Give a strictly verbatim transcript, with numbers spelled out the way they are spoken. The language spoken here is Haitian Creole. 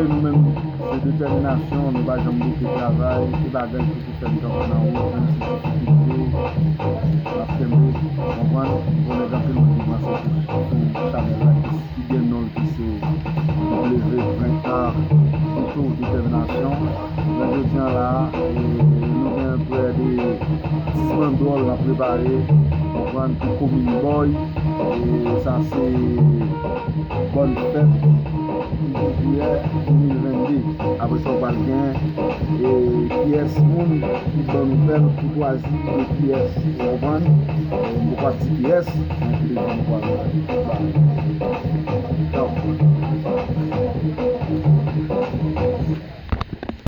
Nou menm, se detèminasyon, nou pa janm bouke travay, se bagay ki fè n kanpe nan wout, menm si difikilte, n ap kenbe, konprann, konnen gen anpil moun ki branche sou, sou chanèl la, ki, ki gen non l ki se W Pwen A, tou detèminasyon. Jounen jodi a la, e, nou gen prè de dis bandwòl n ap prepare, konprann, pou komin Bòy. E sa se bòn fèt dizuit jiyè de mil vennde. Apre sa, w pral gen, e, kiyès moun ki ban nouvèl koutwazi de kiyès, ou konprann? E, m poko ap di kiyès, men kiyès moun pral ba. Donk,